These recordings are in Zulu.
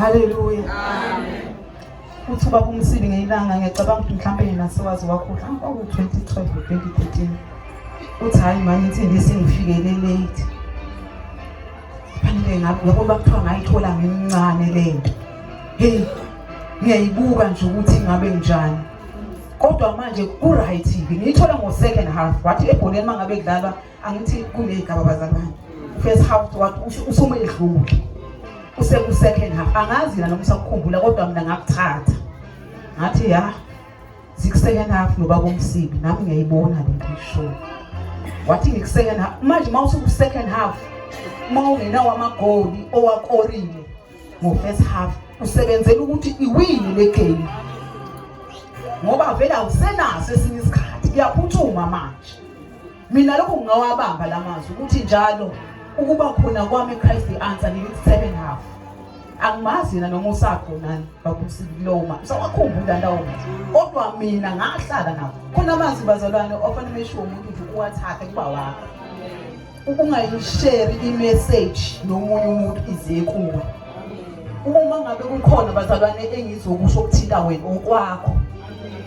Haleluya, amen. Uthi ubaba uMsibi ngelanga, ngiyacabanga ukuthi mhlawumbe yena sewazi wakhohlwa, kwaku-2012 or 2013, uthi hhayi mani, insindiso ingifikele late, fanele ngabe yabo kuthiwa ngayithola ngimncane le nto. Hey, ngiyayibuka nje ukuthi ngabe njani, kodwa manje ku-right-ke, ngiyithola ngo-second half. Wathi ebholeni uma ngabe kudlalwa, angithi kuney'gaba bazalwane, first half, wathi usumedlule, useku-second half. Angazi yena noma usakukhumbula, kodwa mina ngakuthatha ngathi ya, ziku-second half nobaba uMsibi, nami ngiyayibona le nto ishow. Wathi ngiku-second half manje. Uma usuku-second half, uma ungenawo amagoli owakorile ngo-first half, usebenzela ukuthi iwine le game, ngoba vele awusenaso esinye isikhathi, kuyaphuthuma manje. Mina lokho ngingawabamba la mazwi ukuthi njalo ukuba khona kwami eChrist the Answer ngithi second half. Angimazi yena noma usakhona bakusiloma usawakhumbula lawo mazwi, kodwa mina ngahlala nawo. Khona amazwi bazalwane ofanele mesho umuntu nje uwathathe kuba wakho, ungayishare i-message nomunye umuntu, ize kuwe. Uma ngabe kukhona bazalwane engizokusho okuthinta wena, okwakho,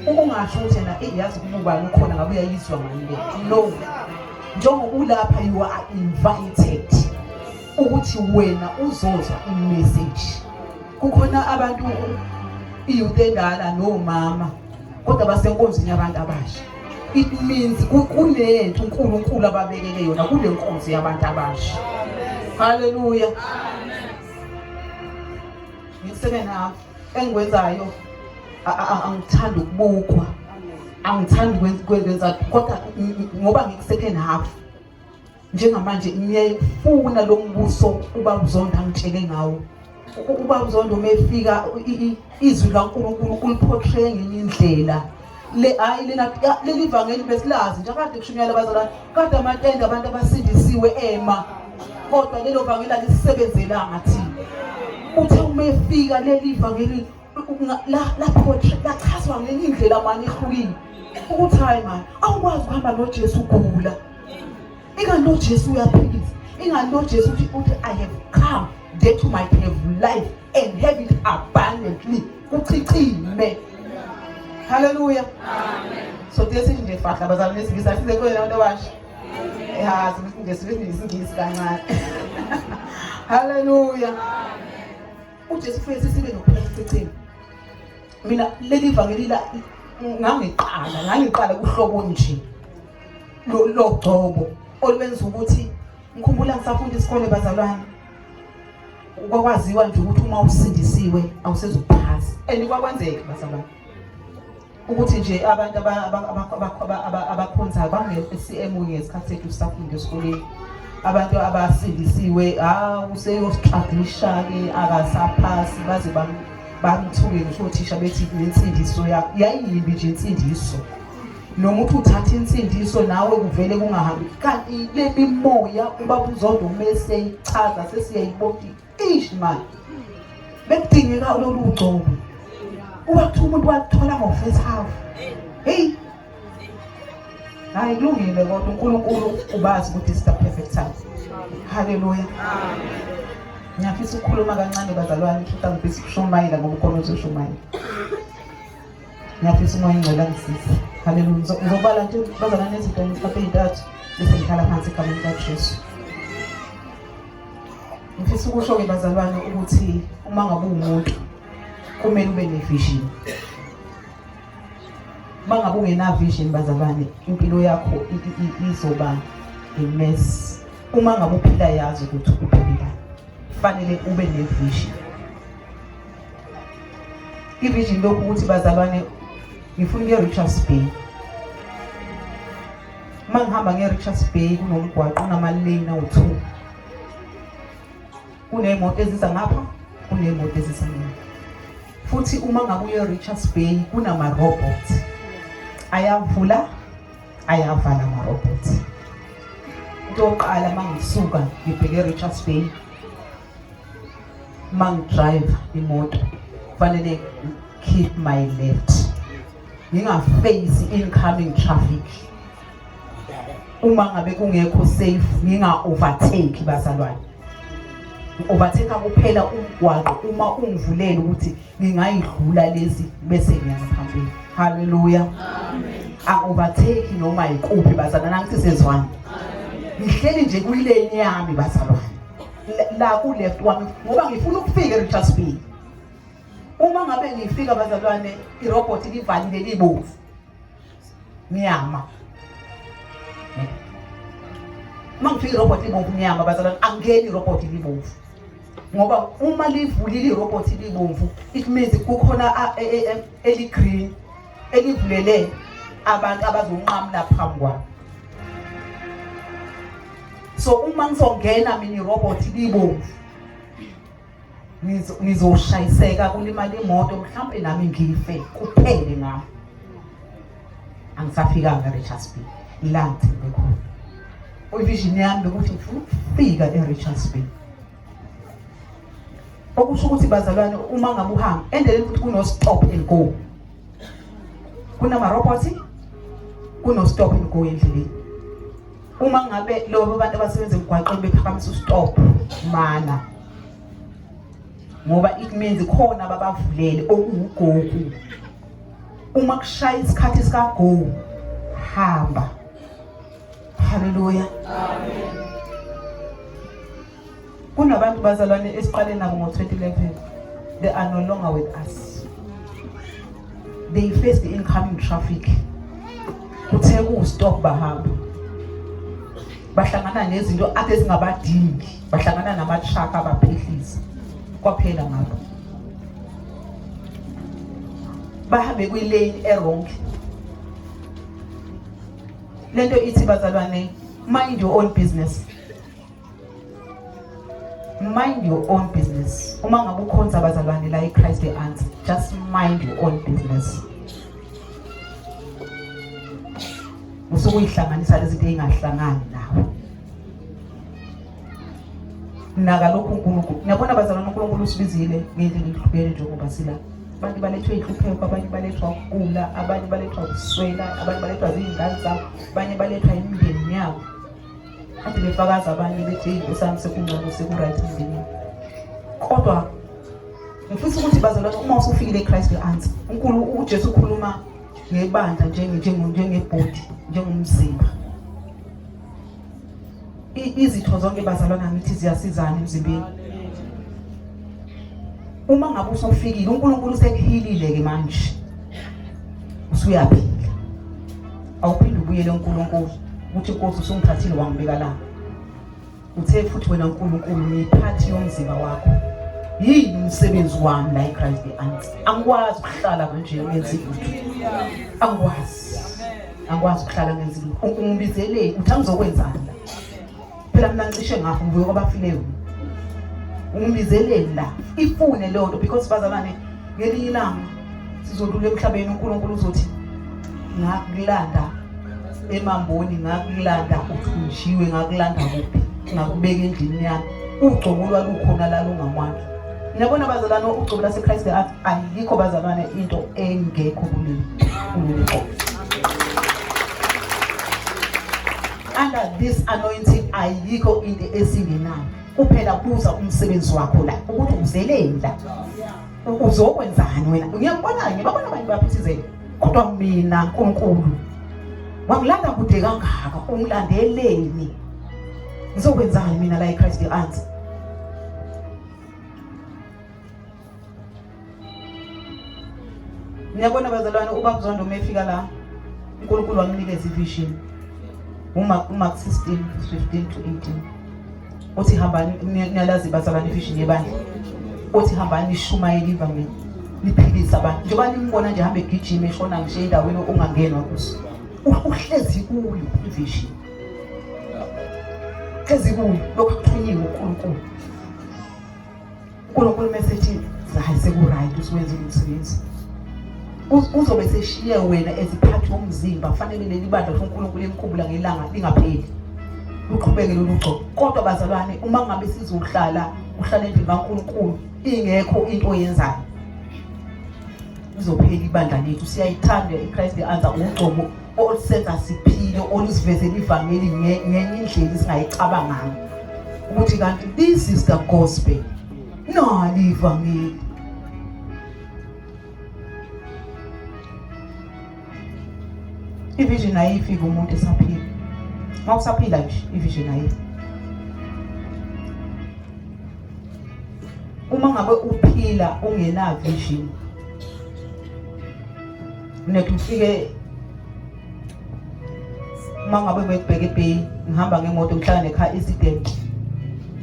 ungasho ukuthi yena eyazi kububani ukhona ngabe uyayizwa ngani le. No, njengoba ulapha, you are invited ukuthi wena uzozwa i-message. Kukhona abantu, i-youth endala nomama, kodwa basenkonzweni yabantu abasha. It means kunento uNkulunkulu ababekele yona kule nkonzo yabantu abasha. Haleluya. Ngisebe na engikwenzayo, angithandi ukubukwa, angithandi ukwenza, kodwa ngoba ngiku-second half njengamanje, ngiyayifuna lo mbuso uba uzonda ngitshele ngawo. Uba uzondo uma efika, izwi likaNkulunkulu uliportray ngenye indlela le. Hayi lena, leli vangeli besilazi nje kade kushunyayela abazalwane, kade amatende abantu abasindisiwe ema, kodwa lelo vangeli alisisebenzelanga thina. Uthe uma efika leli vangeli la portray, lachazwa ngenye indlela mani ehlukile, ukuthi hayi mani, awukwazi ukuhamba noJesu ugula. Ingani lo Jesu uyaphikisa, ingani lo Jesu uthi, "I have come that you might have life and have it abundantly," kuchichime. Haleluya, amen. So sithi nje fahla bazalwane nesingisi, asize kuyo abantu abasha ya, sithi nje sibe nesingisi kancane. Haleluya. UJesu ufike sibe nokuphila kuchichime. Mina leli vangeli la ngangiqala kuhlobo nje lo gcobo olwenza ukuthi ngikhumbula ngisafunda isikole bazalwane, kwakwaziwa nje ukuthi uma usindisiwe awusezukuphasa, and kwakwenzeka bazalwane ukuthi nje abantu abakhonzayo bange-CM ngesikhathi sethu sisafunda esikoleni, abantu abasindisiwe, ha, useyostruglisha-ke, akasaphasi, baze bamthuke ngisho othisha, bethi nensindiso yakho yayiyimbi nje insindiso, noma uthi uthatha insindiso nawe kuvele kungahambi. Kanti le mimoya ubaba uZondo uma eseyichaza sesiyayibona, ish man, bekudingeka lolu ugcobo. Uba kuthiwa umuntu walithola ngo-first half, hey, hayi kulungile, kodwa uNkulunkulu ubazi ukuthi it's the perfect time. Haleluya. Ngiyafisa ukukhuluma kancane bazalwane, futhi angifisi ukushumayela ngoba ukhona uzoshumayela. Ngiyafisa uMoya Ingcwele angisize. Haleluya. Ngizobala nje bazalwane izinto mhlawumbe ey'ntathu, bese ngihlala phansi egameni likaJesu. Ngifisa ukusho-ke bazalwane ukuthi uma ngabe uwumuntu kumele ube ne-vision. Uma ngabe ungena-vision bazalwane, impilo yakho izoba i-mess. Uma ngabe uphila, yazi ukuthi uphilelani, fanele ube ne-vision. I-vision lokhu ukuthi bazalwane ngifuna ukuya e-Richards Bay. Uma ngihamba nge-Richards Bay, kunomgwaqo onama-lane awu-2, kuney'moto eziza ngapha, kuney'moto eziza ngapha. Futhi uma ngabe uye e-Richards Bay kunama-robot ayavula, ayavala ama-robot. Into yokuqala, uma ngisuka ngibheke e-Richards Bay, uma ngidrive imoto kufanele keep my left, ngingaface incoming traffic. Uma ngabe kungekho safe, nginga overtake bazalwane. Ngi-overtake kuphela umgwaqo uma ungivulela ukuthi ngingayidlula lezi bese ngiyangaphambili. Haleluya. Amen. Angi-overtake noma yikuphi bazalwane, angithi sezwani. Ngihleli nje kuyilane yami bazalwane. La ku left wami ngoba ngifuna ukufika eRichards Bay. Uma ngabe ngifika bazalwane irobot livalile libomvu. Ngiyama. Uma ngifika irobot libomvu ngiyama bazalwane angeni irobot libomvu. Ngoba uma livulile irobot libomvu it means kukhona e, e, e, eli green elivulele abantu abazonqamula phambi kwami. So uma ngizongena mina irobot libomvu ngizoshayiseka kulimala imoto mhlawumbe nami ngife kuphele ngami angisafikanga eRichards Bay la ngithembe khona uyivision yami lokuthi ngifuna ukufika eRichards Bay okusho ukuthi bazalwane uma ngabe uhamba endleleni futhi kuno stop and go kunama robots kuno stop and go endleleni uma ngabe lobo bantu abasebenza emgwaqeni bephakamisa ustop mana ngoba it means khona ababavulele okuwugoku uma kushaya isikhathi sika go hamba haleluya amen kunabantu bazalwane esiqale nabo ngo-2011 they are no longer with us they face the incoming traffic kuthe kuwustop bahamba bahlangana nezinto ade zingabadingi bahlangana nama-truck abaphehlisa kwaphela ngabo bahambe kwi-lane e-wrong lento ithi bazalwane mind your own business mind your own business uma ngabe ukhonza abazalwane la eChrist the Answer just mind your own business usuke uyihlanganisa lezi zinto ezingahlangani nawe naka lokhu uNkulunkulu niyabona bazalwane uNkulunkulu usibizile ngendlela ehlukene njengoba sila abantu balethwe inhlupheko abanye balethwa ukugula abanye balethwa ukuswela abanye balethwa ziy'ngane zabo abanye balethwa imindeni yabo kade befakaza abanye bethi hey nkosi yami sekungcono seku-right emndenini kodwa ngifisa ukuthi bazalwane uma usufikile eChrist the answer uNkulu uJesu ukhuluma ngebandla njengebhodi njengomzimba izitho zonke bazalwana ngithi ziyasizana emzimbeni uma ngabe usufikile uNkulunkulu usekuhilile ke manje usuyaphila awuphinde ubuyele uNkulunkulu ukuthi inkosi usungithathile wangibeka la uthe futhi wena uNkulunkulu ngiyiphathi yomzimba wakho yini umsebenzi wami la eChrist the Answer angikwazi ukuhlala kanje ngenzi lutho angikwazi angikwazi ukuhlala ngenzi lutho ungibizeleni uthi angizokwenzani la phela mina ngicishe ngafa ngivuke kwabafileyo ungibizeleni la ifune leyo nto because bazalwane ngelinye ilanga sizodlula emhlabeni uNkulunkulu uzothi ngakulanda emamboni ngakulanda uthunjiwe ngakulanda kuphi ngakubeka endlini yami ugcobo lwalukhona la lungamwakhe niyabona bazalwane ugcobo laseChrist athi ayikho bazalwane into engekho kuleli kuleli gcobo under this anointing ayikho into esingenayo kuphela buza umsebenzi wakho la ukuthi uzeleni la uzokwenzani wena ngiyakubona ngibabona abanye baphithizela kodwa mina nkulunkulu wangilanda kude kangaka ungilandeleni ngizokwenzani mina la eChrist the answer Niyabona bazalwane ubaba Zondo uma efika la uNkulunkulu wamnikeza ivision uMark 16 15 to 18 uthi hambani niyalazi bazalwane ivision yebandla uthi hambani nishumayele ivangeli niphilise abantu njengoba nimbona nje hambe egijima eshona ngisho endaweni ongangenwa kuso uhlezi kuyo ivision hlezi kuyo lokhu akuthunyiwe uNkulunkulu uNkulunkulu mesethi hayi seku-right usuwenzile umsebenzi uzobe seshiye wena eziphathi womzimba kufanele leli bandla uNkulunkulu emkhumbula ngelanga lingapheli luqhubeke lolu gcobo kodwa bazalwane uma ngabe sizohlala uhlala endlini kaNkulunkulu ingekho into oyenzayo lizophela ibandla lethu siyayithanda iChrist the answer ugcobo olusenza siphile olusivezela ivangeli ngenye indlela esingayicabanganga. Ukuthi kanti this is the gospel. Nali ivangeli. Ivision ayifiki umuntu esaphila. Uma usaphila nje ivision ayifi. Uma ngabe uphila ungena vision nethi ufike uma ngabe ngibheke ebay ngihamba ngemoto ngihlala necar accident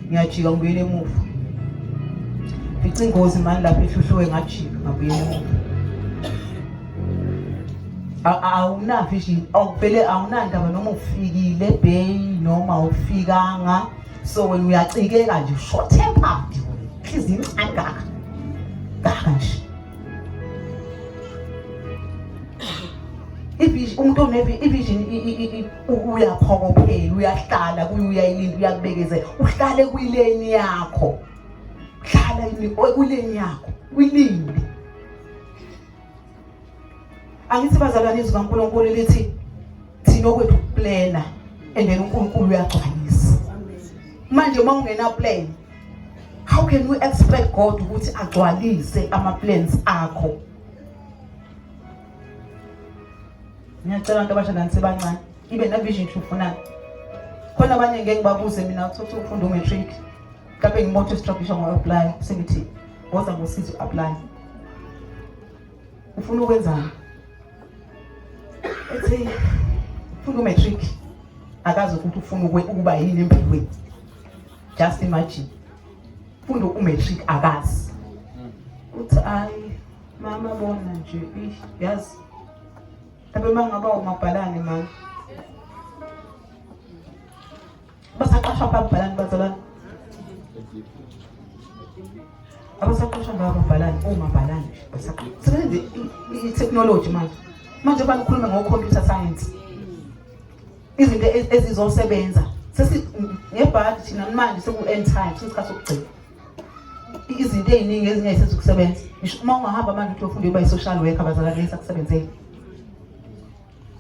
ngiyajika ngibuyele emuva fica ingozi mani lapho ehluhluwe ngajika ngabuyela emuva awunavision awuvele awunandaba noma ufikile ebay noma ufikanga so wena uyacikeka nje short tempered wena inhliziyo incane kaka kaka nje Ivision umuntu onevision uyaphokophela uyahlala kuye uyayilinda uyakubekezela uhlale kwileni yakho hlala kwileni yakho uyilinde angithi bazalwane izwi kaNkulunkulu lithi thina okwethu ukuplana and then uNkulunkulu uyagcwalisa manje uma ungena plan how can we expect God ukuthi agcwalise ama plans akho ngiyacela abantu abasha nani sebancane ibe na vision ukuthi ufunani khona abanye ngeke ngibabuze mina uthi ufunda umatric mhlawumbe ngibona ukuthi struggle ngo-apply sengithi woza ngosizo apply ufuna ukwenzani ethi ufuna umatric akazi ukuthi ufuna ukuba yini empilweni just imagine funda umatric akazi uthi ayi mama bona nje yazi mhlawumbe uma ngaba umabhalane mama basaqashwa ababhalani bazalwane abasaqashwa ngababhalani omabhalani basaqashwa i-technology manje manje abantu khuluma ngo-computer science izinto ezizosebenza sesi ngebhadi thina manje seku-end time sesikhathi sokugcina izinto ey'ningi ezinye sezukusebenza ngisho uma ungahamba manje uthi uyofunda uyoba i-social worker bazalwane ngesakusebenzela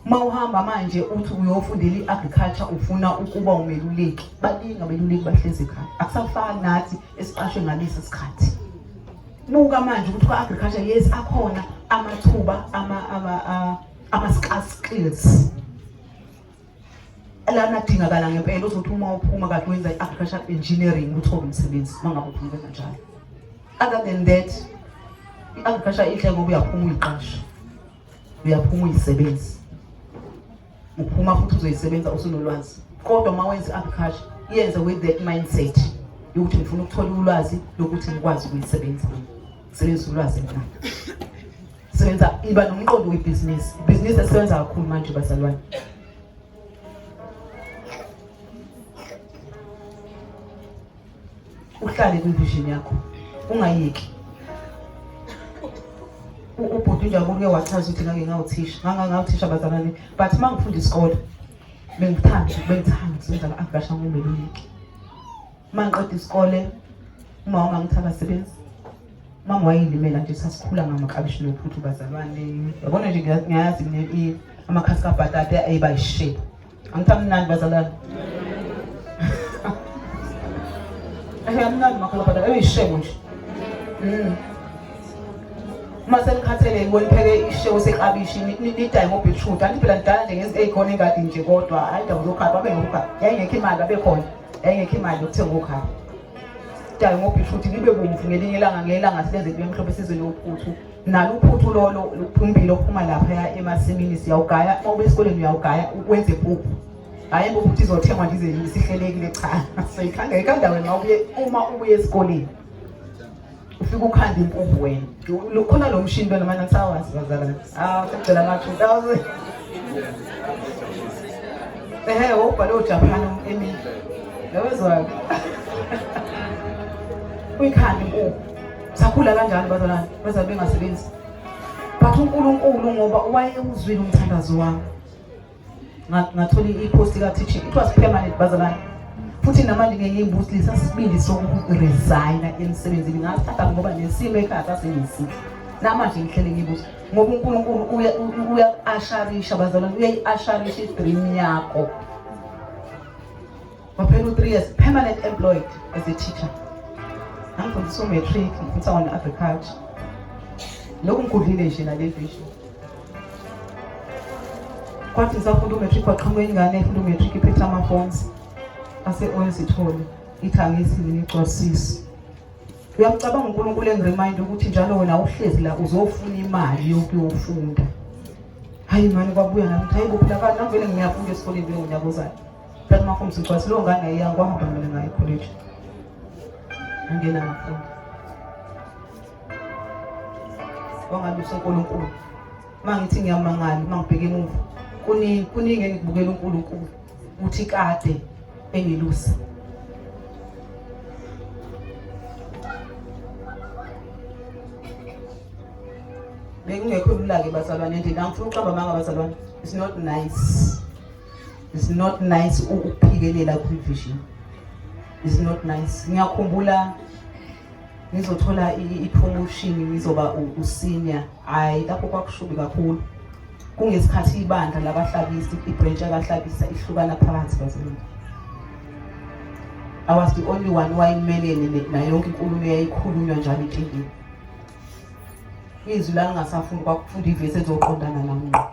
Uma uhamba manje uthi uyofundela i-agriculture ufuna ukuba umeluleki, baningi abeluleki bahlezi ekhaya. Akusafani nathi esiqashwe ngalesi sikhathi. Buka manje ukuthi kwa-agriculture yes akhona amathuba ama-skills lana adingakala ngempela uzothi uma uphuma kade wenza i-agriculture engineering uthole umsebenzi uma ngabe uphuma kwenza njalo. Other than that, i-agriculture inhle ngoba uyaphuma uyiqasha. Uyaphuma uyisebenzi. Uphuma futhi uzoyisebenza usunolwazi. Kodwa uma wenza i-agriculture, yenze with that mindset yokuthi ngifuna ukuthola ulwazi lokuthi ngikwazi ukuyisebenza. Sebenzisa ulwazi enginalo. Sebenza iba nomqondo webhizinisi. Ibhizinisi esebenza kakhulu manje bazalwane. Uhlale kwivision yakho. Ungayeki. Ubhuti uNjabulo uke wachaza ukuthi ngake ngawuthisha. Ngangangawuthisha bazalwane but uma ngifunda isikole bengithanda bengithanda ukusebenza ka-agriculture ngumeluleki. Uma ngiqeda isikole uma wami angithi abasebenzi mama wayelimela nje sasikhula ngamaklabishi nophuthu bazalwane yabona nje ngiyazi mina amakhasi kabhatata ayiba yishape angithi amnandi bazalwane ehe amnandi amakhasi kabhatata eyishebo nje uma senikhathele ngibonipheke ishewu seklabishi nidaye ngobhitrut angithi phela nidala nje ngezinto ey'khona engadini nje kodwa hayi indaba zokhaba babe ngokhaba yayingekho imali babekhona yayingekho imali yokuthenga ukhaba daye ngobhitrut libe bomvu ngelinye ilanga ngelanga silenze libe mhlophe sizwe nophuthu nalo uphuthu lolo luphumbile ophuma lapha emasimini siyawugaya uma ube esikoleni uyawugaya wenze impuphu hhayi impuphu ukuthi izothengwa nje ize isihlelekile cha soyikhanda ikhanda wena ubuye uma ubuye esikoleni ufike ukhanda impuphu wena khona lo mshini lona manje angisawazi bazalwane ah sekugcela ama-2000 ehe wawubhale uJapan emini yawezwa uyikhanda impuphu sakhula kanjani bazalwane bazalwane bengasebenzi but uNkulunkulu ngoba wayewuzwile umthandazo wami ngathola i-post ka-teaching it was permanent bazalwane futhi namanje ngeke ngiyimbuzi lesa sibindi sokuresigna emsebenzini ngasithatha ngoba nesimo ekhaya sasingesihle namanje ngihlele ngibuza ngoba uNkulunkulu uya-asharisha bazalwane uyayi-asharisha i-dream yakho. Kwaphela u-3 years permanent employed as a teacher. Ngangifundisa u-matric, ngifundisa on agriculture. Lokhu ngigudlile nje nale vision. Kwathi ngisafunda u-matric kwaqhamuka ingane efunda u-matric iphethe ama-forms ase oyizithole ithi angithi mina igcwasisi. Uyamcabanga uNkulunkulu engiremind ukuthi njalo wena uhlezi la uzofuna imali yokuyofunda. Hayi mani kwabuya nami hayi bo phela kanti nami vele ngiyafunda esikoleni vele ngonyaka ozayo. Phela mafomu sigcwalisa leyo ngane ayiyanga kwahamba mina ngayo ekholeji. Ngangena ngafunda. Wangalusa uNkulunkulu. Uma ngithi ngiyamangala uma ngibheka emuva kuningi kuningi engikubukela uNkulunkulu uthi kade engilusa. Bekungekho lula-ke bazalwane endlini angifuni ukuqamba amanga bazalwane it's not nice it's not nice ukuphikelela kwi-vision it's not nice ngiyakhumbula ngizothola i-promotion ngizoba usenior hayi lapho kwakushubi kakhulu kungesikhathi ibandla labahlabisi ibranch yabahlabisa ihlukana phakathi bazalwane I was the only one owayimelene nayo yonke inkulumo eyayikhulunywa njalo etendeni izwi langingasafuni kwakufunda ivesi ezoqondana nami ngqo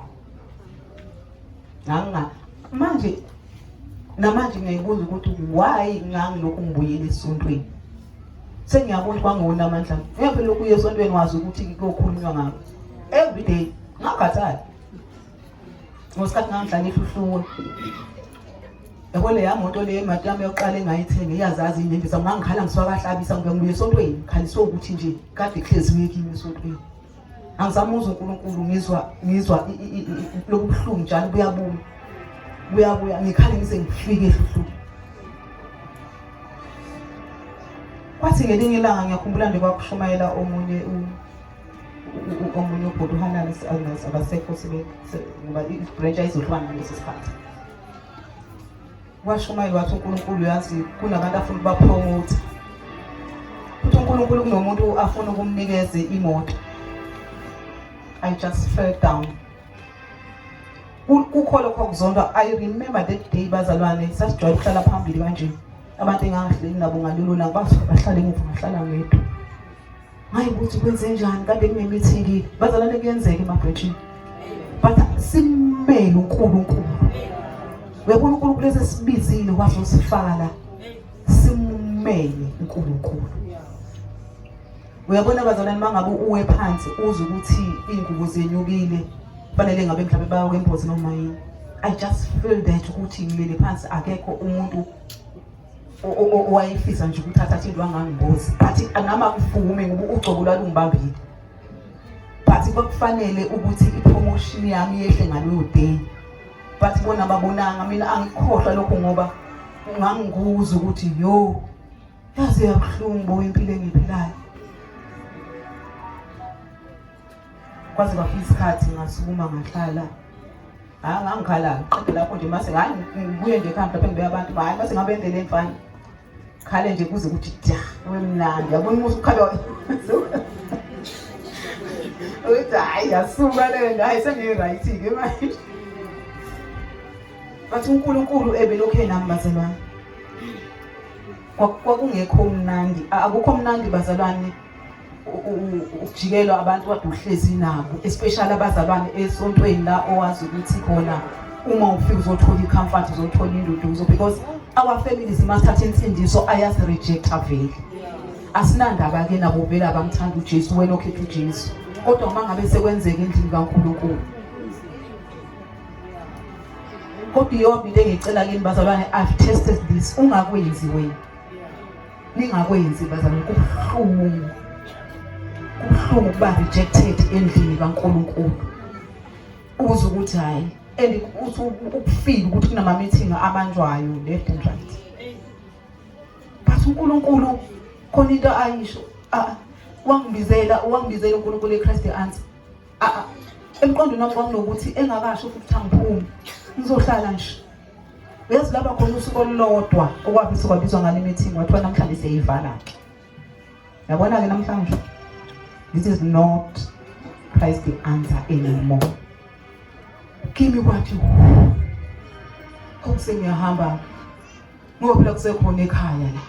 nganga manje namanje ngiyayibuza ukuthi why ngangilokhu ngibuyela esontweni sengiyabona kwangona amandla ngeke lokhu uye esontweni wazi ukuthi kuyokhulunywa ngakho every day ngakhathala ngosikhathi ngangidlala ihluhluwe yabo leya moto le imali yami yokuqala engayithenga iyazazi inyembezi ngangikhala ngisuka kahlabisa ngibe ngibuye esontweni ngikhaliswe ukuthi nje kade kuhlezi kimi esontweni angisamuzwa uNkulunkulu ngizwa ngizwa lobu buhlungu njalo buyabuya buyabuya ngikhale ngize ngifike ehluhluku kwathi ngelinye ilanga ngiyakhumbula nje kwakushumayela omunye omunye ubhuti uhanani abasekho ngoba i-branch ayizohlukana ngalesi sikhathi Washumayela wathi uNkulunkulu uyazi kunabantu afuna ukubapromotha. Futhi uNkulunkulu kunomuntu afuna ukumnikeza imoto. I just fell down. Kukho lokho kuzondwa. I remember that day bazalwane sasijwayele ukuhlala phambili kanje. Abantu engangihleli nabo ngalelo langa basuka bahlala emuva ngahlala ngedwa. Hayi ukuthi kwenze njani kade kune-meeting bazalwane kuyenzeka emabhrejini but simmele uNkulunkulu uyabona uNkulunkulu esesibizile wazosifaka la simmele uNkulunkulu uyabona bazalwane mangabe uwe phansi uze ukuthi iy'ngubo zenyukile fanele ngabe mhlawumbe bayakwembozi noma yini i just feel that ukuthi ngilele phansi akekho umuntu owayefisa nje ukuthi athathe into angangibuzi but nami angivumi ngoba ugcobo lwalungibambile but kwakufanele ukuthi i-promotion yami yehle ngaleyo day but bona babonanga mina angikhohlwa lokho ngoba ngangikuza ukuthi yo yaze yabuhlungu bo impilo engiphilayo kwaze kwafika isikhathi ngasukuma ngahlala hayi ngangikhala qede lapho nje mase hayi ngibuye nje ekhaya mhlawumbe ngibuye abantu hayi mase ngabe endleleni mfana khale nje kuze kuthi da wemnandi yabona umusa ukhala uthi hayi yasuka le nto hayi sengiyi-right-ke manje bathi uNkulunkulu ebelokhu enami bazalwane kwakungekho mnandi akukho mnandi bazalwane ukujikelwa abantu kade uhlezi nabo especially abazalwane esontweni la owazi ukuthi khona uma ufika uzothola i-comfort uzothola induduzo because our families masithatha insindiso ayasi-rejecta vele asinandaba ke nabo vele abamthanda uJesu wena okhetha uJesu kodwa uma ngabe sekwenzeka endlini kaNkulunkulu kodwa iyodwa into engiyicela kini bazalwane I've tested this ungakwenzi wena ningakwenzi bazalwane kubuhlungu kubuhlungu ukuba rejected endlini kaNkulunkulu uze ukuthi hayi and uthi ukufika ukuthi kunama meeting abanjwayo left and right but uNkulunkulu khona into ayisho ah wangibizela wangibizela uNkulunkulu eChrist answer ah emqondweni wami kwakunokuthi engakasho futhi angiphume ngizohlala nje uyazi laba khona usuku olulodwa okwabizwa kwabizwa ngale meeting wathiwa namhlanje siyayivala-ke yabona-ke namhlanje this is not Christ the answer anymore kimi kwathi okusengiyahamba. Ngoba phela kusekhona ekhaya la.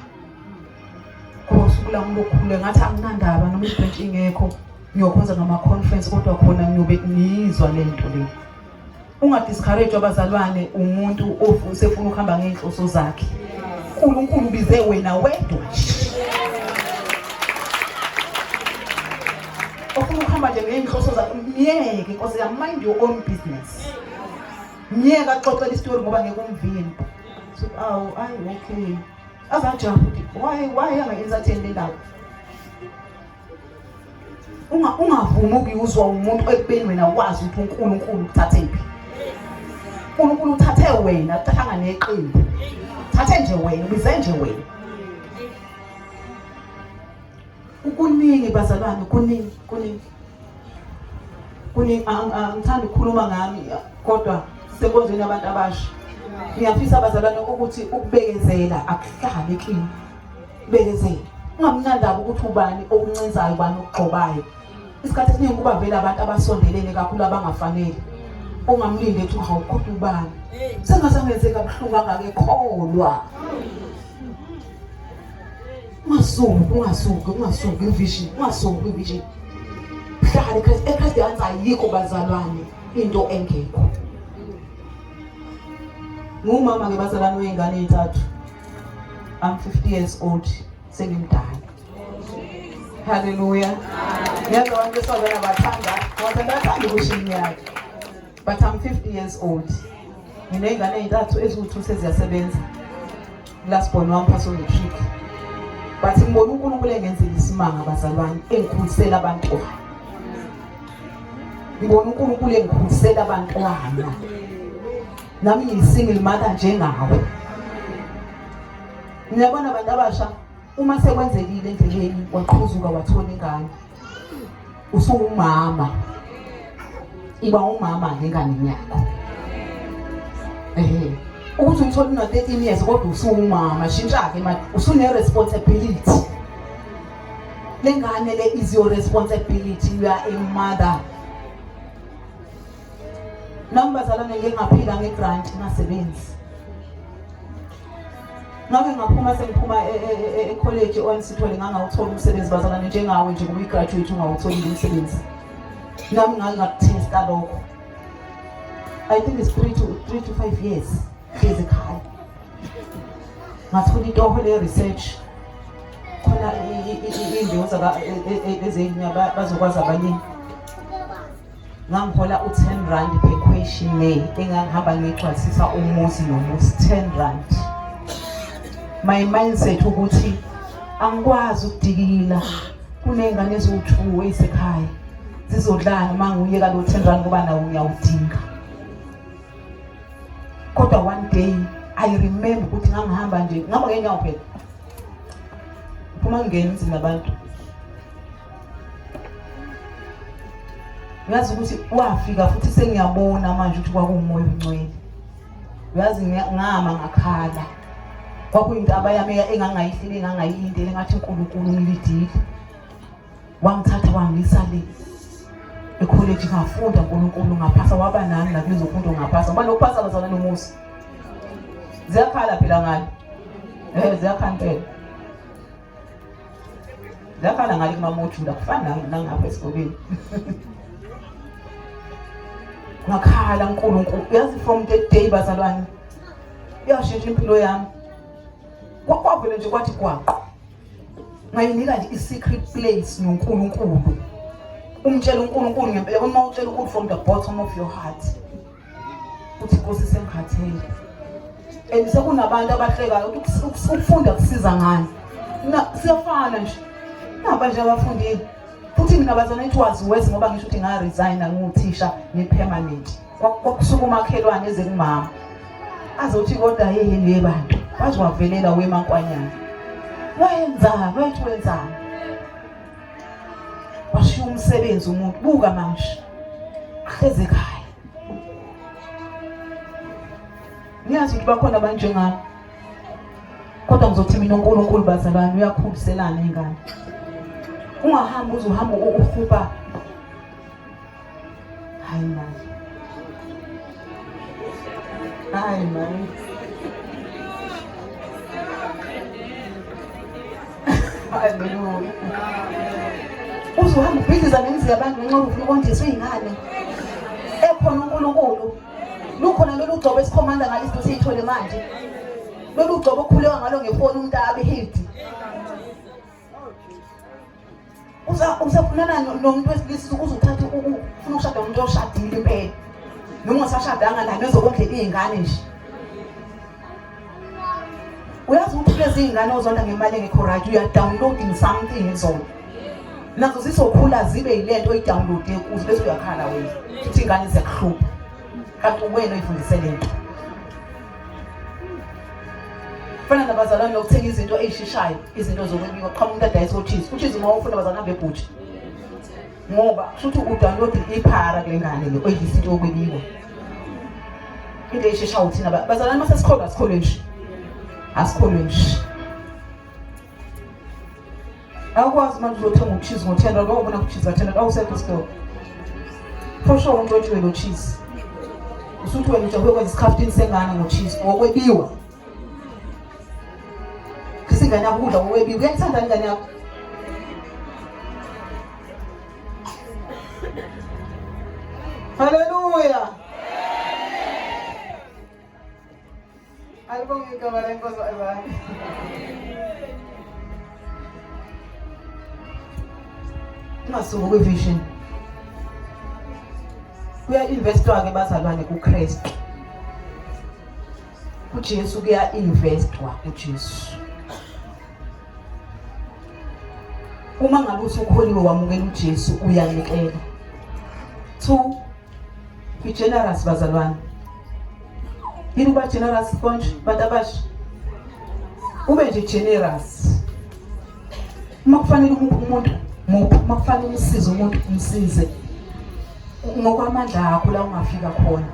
Ngoba usuku lami lokukhuleka ngathi anginandaba noma ibhentshi ingekho ngiyokhonza ngama-conference kodwa khona ngiyobe ngiyizwa le nto le. Ungadiscourage abazalwane umuntu osefuna ukuhamba ngey'nhloso zakhe. uNkulunkulu ubize wena wedwa nje. Ofuna ukuhamba nje ngey'nhloso zakhe, myeke Nkosi yami, mind your own business. Myeke axoxele isitori ngoba ngeke umvimbe. So, awu, ayi okay. Azajaha futhi why anga-entertain le ndaba? Ungavumi ukuyuzwa umuntu ekubeni wena wazi ukuthi uNkulunkulu ukuthathephi. uNkulunkulu uthathe wena, uthathanga neqembu. Thathe nje wena, ubize nje wena. Kuningi bazalwane, kuningi, kuningi. Kuningi angithandi ukukhuluma ngami kodwa senkonzweni yabantu abasha. Ngiyafisa bazalwane ukuthi ukubekezela akuhlale kimi. Bekezela. Ungamnandaba ukuthi ubani okuncinzayo ubani okugxobayo. Isikhathi esiningi kuba vele abantu abasondelene kakhulu abangafanele. Ungamlinde ethi hawu kodwa ubani. Sengaze kabuhlungu kangaka ekholwa. Ungasuki, ungasuki, ungasuki ivision, ungasuki ivision. Hlala eChrist, eChrist yanza ayikho bazalwane into engekho. Ngumama ke bazalwane wey'ngane ey'ntathu. I'm 50 years old, sengimdala. Hallelujah. Ngiyazi abantu besifazane bathanda, bathanda ukusho iminyaka. But I'm 50 years old. Nginey'ngane ey'ntathu eziwu-2 seziyasebenza. Last born wami phasa umatric. But ngibona uNkulunkulu engenzela isimanga bazalwane, engikhulisela abantwana. Ngibona uNkulunkulu engikhulisela abantwana. Nami ngiyi-single mother njengawe. Niyabona abantu abasha uma sekwenzekile endleleni waqhuzuka wathola ingane. Usuwumama. Iba umama ngenganeni yakho. Ehe. Ukuthi uyithola una 13 years kodwa usuwumama, shintsha-ke manje usune responsibility. Lengane le is your responsibility, you are a mother. Nami bazalwane ngeke ngaphila ngegrant ngasebenzi. Ngake ngaphuma sengiphuma e-college on Sithole ngangawuthola umsebenzi bazalwane njengawe nje kuba i-graduate ungawutholile umsebenzi. Nami ngake ngakuthesta lokho. I think it's 3 to 5 years hlezi ekhaya. Ngathola itoho le research khona iy'mbewu ezenywa bazokwazi abaningi. Ngangihola u-10 rand per questionnaire engangihamba ngiyigcwalisisa umuzi nomuzi 10 rand. My mindset ukuthi angikwazi ukudikila kuney'ngane eziwu-2 eyisekhaya zizodlala uma ngiwuyeka lo 10 rand ngoba nawo ngiyawudinga. Kodwa one day I remember ukuthi ngangihamba nje ngihamba ngeenyawo phela. Phuma ngingena emzini nabantu. Uyazi ukuthi wafika futhi sengiyabona manje ukuthi kwakuwumoya ongcwele. Uyazi ngama ngakhala. Kwakuyintaba yami engangayihleli engangayilindele ngathi uNkulunkulu ungilidile. Wangithatha wangisa le ekholeji ngafunda uNkulunkulu ngaphasa waba nami nakulezo mfundo ngaphasa. Ngoba nokuphasa bazalwane nomusa. Ziyakhala phela ngale. Eh ziyakhala impela. Ziyakhala ngale kumamojula kufana nangapha esikoleni. Ngakhala uNkulunkulu. Uyazi from that day bazalwane. Yashintsha impilo yami. Kwakwavele nje kwathi gwaqo. Ngayinika nje i-secret place noNkulunkulu. Umtshela uNkulunkulu ngempela uma utshela uNkulunkulu from the bottom of your heart. Uthi Nkosi sengikhathele. And sekunabantu abahlekayo ukuthi ukufunda kusiza ngani. Na siyafana nje. Naba nje abafundile. Futhi mina bazana it was worse ngoba ngisho ukuthi nga resign nguthisha ngi permanent. Kwakusuka umakhelwane eze kumama. Azothi kodwa yeyini yebantu. Waze wavelela wemankwanyana. Wenzani? Wathi wenzani? Washiya umsebenzi umuntu. Buka manje. Hleze ekhaya. Ngiyazi ukuthi bakhona abanjengami. Kodwa ngizothi mina uNkulunkulu bazalwane uyakhuliselana ingane. Ungahambi uze uhambe uhuba. Hayi manje. Hayi manje. Haleluya. Uzohamba ubhidliza nemizi yabantu ngenxa yokuthi ufuna ukondliswa iy'ngane. Ekhona uNkulunkulu. Lukhona lolu gcobo esikhomanda ngalo izinto siyithole manje. Lolu gcobo okhuleka ngalo ngefoni umuntu abe healed. Usafunana nomuntu wesilisa uzothatha ufuna ukushada nomuntu oshadile impela. Noma ungasashadanga naye nezokondlela iy'ngane nje. Uyazi ukuthi lezi iy'ngane ozonda ngemali engekho right, you are downloading something kuzona. Nazo zizokhula zibe yile nto oyidownloade kuzo bese uyakhala wena. Futhi iy'ngane ziyakuhlupha. Kanti uwena oyifundise le nto. Fana nabazalwane nokuthenga izinto ey'sheshayo, izinto zokwebiwa. Qhamuka umuntu adayisa ocheese. Ucheese uma ufuna abazalwane hambe ebhutsha. Ngoba kusho ukuthi udownload iphara kule ngane le oyidlisa into yokwebiwa. Into esheshayo thina bazalwane mase sikholwa asikholwe nje. Asikholwe nje. Awukwazi manje uzothenga ucheese ngo-10 rand, wawubona ucheese ka-10 rand, awusekho esitolo. For sure untshontshiwe lo cheese. Usuthi wena ujahe ukwenza isikhafutini sengane ngo-cheese, ngokwebiwa. Isingane yakho ukudla ngokwebiwa, uyayithanda ingane yakho? Haleluya. Alibonge igama lenkosi bazalwane. Ungasuki kwi-vision. Kuya-investwa-ke bazalwane kuKristu. KuJesu kuya-investwa kuJesu. Uma ngabe usukholiwe wamukela uJesu uyanikela. 2 Be generous bazalwane. Yini ukuba generous konje bantu abasha? Ube nje generous. Uma kufanele umuphe umuntu muphe, uma kufanele umsize umuntu umsize. Ngokwamandla akho la ungafika khona.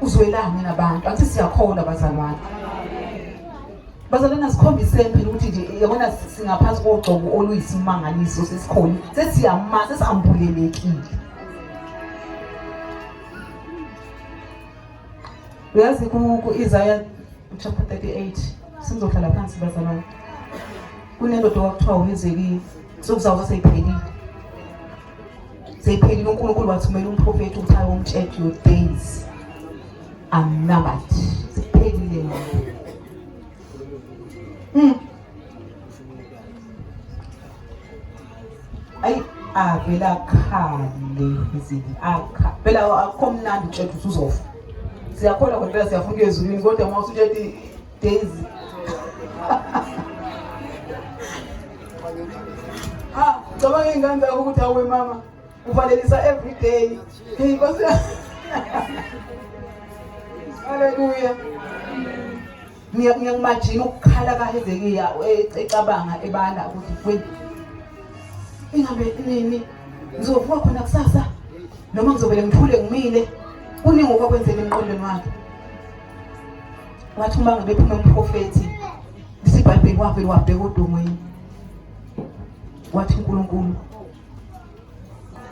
Uzwelane nabantu. Angithi siyakholwa bazalwane. Bazalwane asikhombiseni phela ukuthi nje yabona singaphansi kogcobo oluyisimangaliso sesikhona. Sesiyama sesambulelekile. Uyazi ku-Isaiah chapter 38 sizohlala phansi bazalwane. Kunendoda okwakuthiwa uHezekiya. Insuku zawo seyiphelile. Seyiphelile uNkulunkulu wathumela umprofethi ukuthi ayomtshela your days are numbered. Siphelile ngayo. Ayi avela akhale izinto akha phela akukho mnandi utshela ukuthi uzofa. Siyakholwa kodwa phela siyafuna ukuya ezulwini kodwa uma usutshela days Ah, cabanga ingane zakho ukuthi awe mama uvalelisa every day. Hey, Nkosi. Haleluya. Ngiyakimagine ukukhala kaHezekiya ecabanga ebala ukuthi we ingabe nini ngizovuka khona kusasa noma ngizovele ngithule ngimile kuningi okwakwenzeka emqondweni wakhe. Wathi uma ngabe phuma umprofethi isibhayibheli wavele wabheka odongweni wathi uNkulunkulu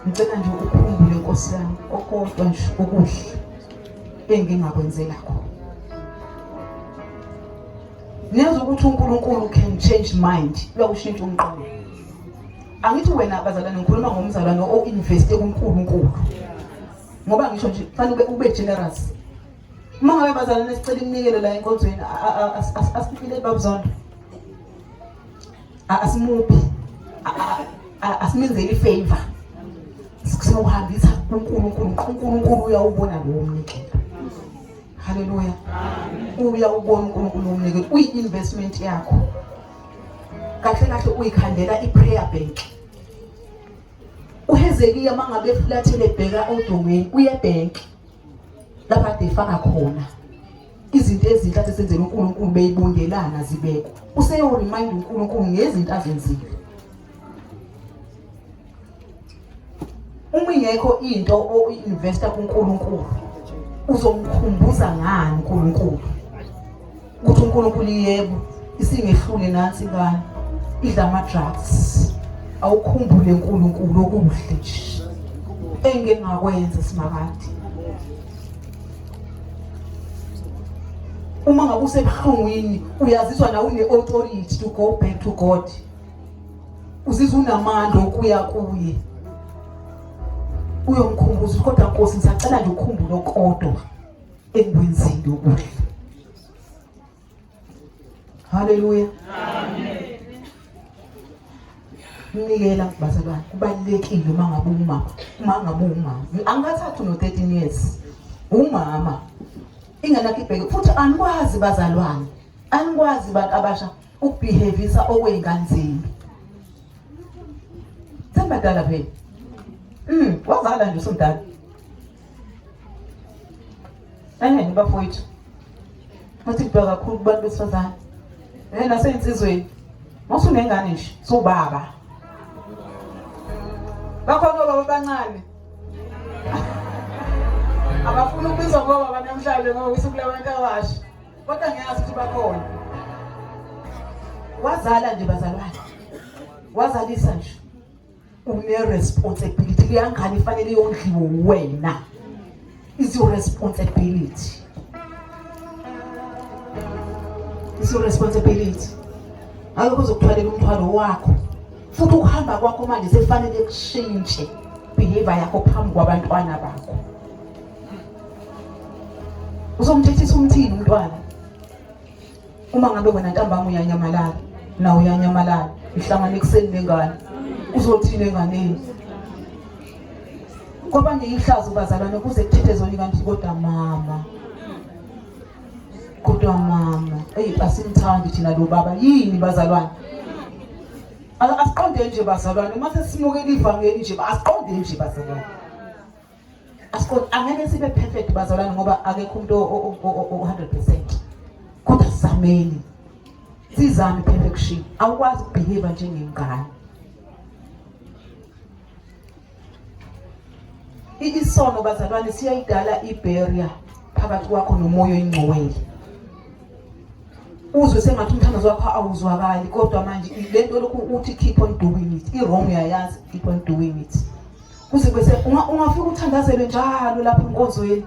ngicela nje ukhumbule Nkosi yami okodwa nje okuhle engingakwenzela khona. Niyazi ukuthi uNkulunkulu can change mind, uyakushintsha umqondo. Angithi wena bazalwane ngikhuluma ngomzalwane o-investe kuNkulunkulu. Ngoba ngisho nje kufanele ube generous. Uma ngabe bazalwane sicela iminikelo la enkonzweni asifikele babuzonda. Asimuphi. Asimenzeli favor. Siwuhambisa kuNkulunkulu. uNkulunkulu uyawubona lowo mnikelo. Haleluya. Uyawubona uNkulunkulu umnikelo. Uyi-investment yakho. Kahle kahle uyikhandela i-prayer bank. UHezekiya mangabe efulathele ebheka odongeni uye ebank. Lapha kade efaka khona izinto ezinhle athi senzele uNkulunkulu beyibongelana zibekwa. Useyo remind uNkulunkulu ngezinto azenzile. Uma ingekho into o-investa kuNkulunkulu uzomkhumbuza ngani uNkulunkulu ukuthi uNkulunkulu yebo isingehlule nansi ingane idla ama-drugs awukhumbule uNkulunkulu okuhle nje engike ngakwenza simakade uma ngabe usebuhlungwini uyazizwa nawe une-authority to go back to God. Uzizwa unamandla okuya kuye. Uyomkhumbuza kodwa Nkosi ngisacela nje ukukhumbula okodwa engikwenzile okuhle. Haleluya. Amen. Nikela bazalwane kubalulekile uma ngabe umama, uma ngabe umama. Angathathu no 13 years. Umama ingane yakhe ibheke futhi anikwazi bazalwane. Anikwazi bantu abasha ukubehavisa okwey'ngane zenu. Sembadala phela. Wazala nje usumdala. Ehhe bafowethu. Futhi kudwa kakhulu kubantu besifazane. Eh nasey'nsizweni. Mawusunengane nje, sowubaba. Bakhona obaba abancane. Abafuni ukubizwa ngobaba namhlanje ngoba usuku labantu abasha. Kodwa ngiyazi ukuthi bakhona. Wazala nje bazalwane. Wazalisa nje. Une-responsibility leya ngane ifanele yondliwe wena. Is your responsibility. Is your responsibility. Alokho uzokuthwalela umthwalo wakho. Futhi ukuhamba kwakho manje sekufanele kushintshe behavior yakho phambi kwabantwana bakho. Uzomthethisa umthini umntwana? Uma ngabe wena ntambama uyanyamalala, nawe uyanyamalala, ihlangana ekuseni nengane. Uzothini enganeni? Kwabanye ihlazo bazalwane kuze kuthethe zona kanti kodwa mama. Kodwa mama, eyi asimthandi thina lo baba. Yini bazalwane? Asiqonde nje bazalwane, uma sesimukela ivangeli nje asiqonde nje bazalwane. Asiqonde angeke sibe perfect bazalwane ngoba akekho umuntu o 100%. Kodwa sizameni. Sizame perfection. Awukwazi ukubehave njengengane. Isono bazalwane siyayidala ibarrier phakathi kwakho nomoya oyingcwele. Uzwe sengathi umthandazo wakho awuzwakali kodwa manje lento lokhu uthi keep on doing it. I-wrong uyayazi, keep on doing it. Kuze bese ungafika uthandazelwe njalo lapha enkonzweni.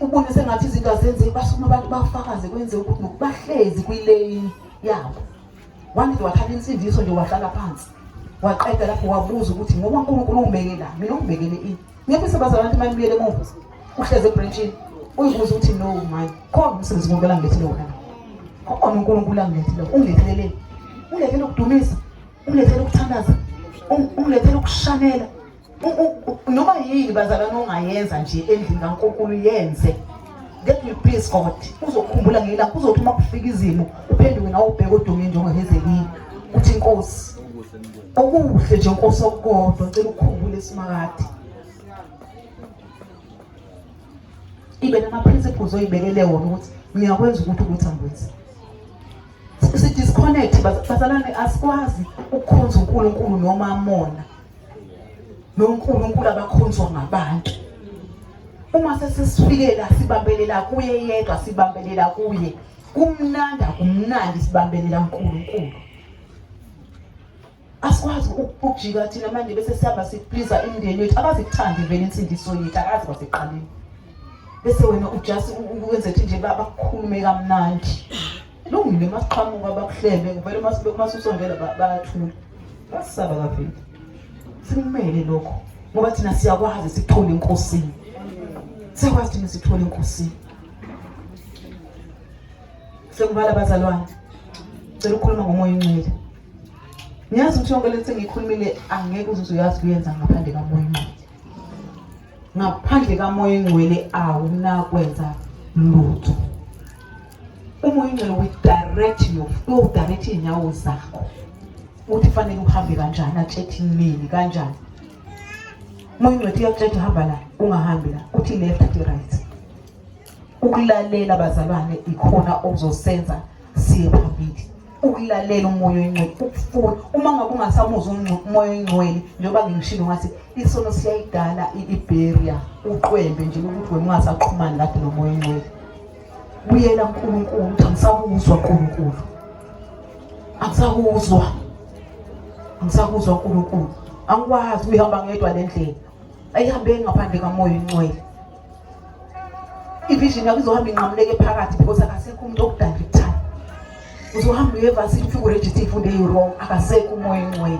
Ubone sengathi izinto azenzeki basukuma abantu bafakaze kwenze ukuthi nokubahlezi kwilane yabo. Wanize wathatha insindiso nje wahlala phansi. Waqeda lapho wabuza ukuthi ngoba uNkulunkulu ungibeke la, mina ungibekele ini? Ngiyafisa bazalwane ukuthi manibuyele emuva. Uhleze ebranchini. Uyibuza ukuthi no man, khona umsebenzi uNkulunkulu angilethele wona. Khona uNkulunkulu angilethele. Ungilethele. Ungilethele ukudumisa. Ungilethele ukuthandaza. Ungilethele ukushanela. Noma yini bazalwane ongayenza nje endlini kaNkulunkulu yenze. That will please God. Uzokhumbula ngelanga uzothi uma kufika izimo uphenduke nawe ubheke odongeni njengoHezekiya. Uthi inkosi okuhle nje Nkosi okukodwa ngicela ukukhumbule simakade. Ibe nama principles oyibekele wona ukuthi ngiyakwenza ukuthi ukuthi angikwenzi. Si disconnect bazalwane asikwazi ukukhonza uNkulunkulu noma amona. NoNkulunkulu abakhonzwa ngabantu. Uma sesisifikela sibambelela kuye yedwa sibambelela kuye. Kumnandi akumnandi sibambelela uNkulunkulu. Asikwazi ukujika thina manje bese sihamba siplease imindeni yethu abazikuthandi vele insindiso yethu akazi kwasekuqaleni. Bese wena ujust ukwenze ukuthi nje bakukhulume kamnandi. Lungile masiqhamuka bakuhlebe vele masusondela bayathula. Basaba kavele. Simele lokho ngoba thina siyakwazi sikuthole enkosini. Siyakwazi thina sikuthole enkosini. Sekuvala bazalwane. Cela ukukhuluma ngomoya ongcwele. Ngiyazi ukuthi yonke lento engiyikhulumile angeke uze uyazi kuyenza ngaphandle kamoya ongcwele. Ngaphandle kamoya ongcwele awunakwenza lutho. Umoya ongcwele will direct you, will direct inyawo zakho. Uthi fanele uhambe kanjani, atshethi nini kanjani. Umoya ongcwele uyakutshela hamba la, ungahambi la. Uthi left, uthi right. Ukulalela bazalwane ikhona okuzosenza siye phambili. Ukulalela umoya oyingcwele, ukufuna uma ngabe ungasamuzwa umoya oyingcwele njengoba ngishilo ngathi isono siyayidala ibarrier, uqwembe nje ukuthi wena ungasaxhumani kade nomoya oyingcwele. Buyela kuNkulunkulu, uthi angisakuzwa uNkulunkulu. Angisakuzwa. Angisakuzwa uNkulunkulu. Angikwazi uyihamba ngedwa le ndlela. Ayihambeki ngaphandle kamoya oyingcwele. Ivision yakho izohamba inqamuleke phakathi because akasekho umuntu okudirectayo. Uzohamba uye evarsity ufike urejiste iy'fundo eyi-wrong, akasekho umoya oyingcwele.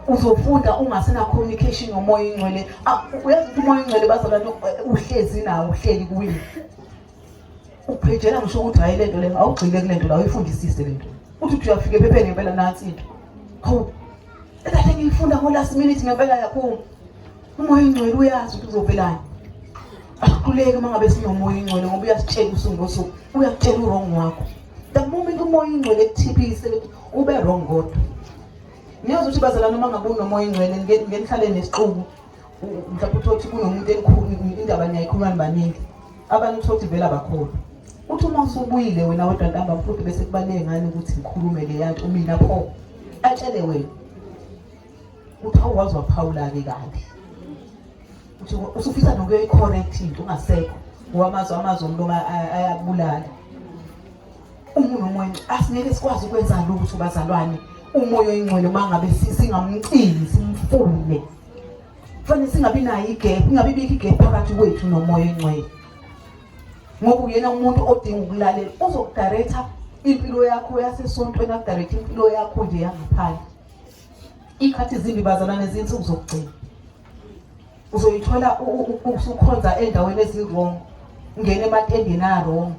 Uzofunda ungasena communication nomoya oyingcwele. Ah, uyazi ukuthi umoya oyingcwele bazalwane uhlezi nawo, uhleli kuye. Uphejela ngisho ukuthi hayi lento le awugxile kule nto la uyifundisise le nto. Uthi uthi uyafika ephepheni ngempela nansi into. Hawu. Ekade ngiyifunda ngo last minute ngempela yaphuma. Umoya oyingcwele uyazi ukuthi uzovelani. Asikhuleke uma ngabe sinomoya oyingcwele ngoba uyasitshela usuku ngosuku, uyakutshela uwrong wakho. The moment umoya oyingcwele ekuthiphise ukuthi ube wrong kodwa. Niyazi ukuthi bazalwane uma ngabe unomoya oyingcwele ngenihlale nesixuku mhlawumbe uthole ukuthi kunomuntu enikhulu indaba niyayikhuluma nibaningi. Abanye uthole ukuthi vele abakholwa. Uthi uma usubuyile wena wedwa ntambama futhi bese kubaluleke ngani ukuthi ngikhulume le yanto mina pho atshele wena. Uthi awukwazi waphawula-ke kabi. Uthi usufisa nokuyoyi-correct into ungasekho ngoba amazwi amazwi omlomo ayakubulala. Uma unomoya asingeke sikwazi ukwenza lutho bazalwane. Umoya oyingcwele uma ngabe singamcini simfune. Kufanele singabi nayo igap, ingabi bikho igap phakathi kwethu nomoya oyingcwele. Ngoba uyena umuntu odinga ukulalela, uzokudirecta impilo yakho yasesontweni, akudirecte impilo yakho nje yangaphandle. Ikhathi zimbi bazalwane zinsuku zokugcina. Uzoyithola usukhonza endaweni ezi-wrong, ungena ematendeni a-wrong.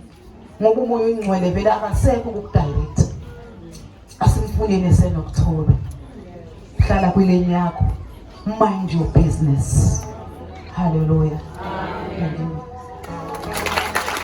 Ngoba umoya oyingcwele vele akasekho ukukudirect. Asimfuneni esenokuthola. Hlala kwileni yakho. Mind your business. Hallelujah. Amen.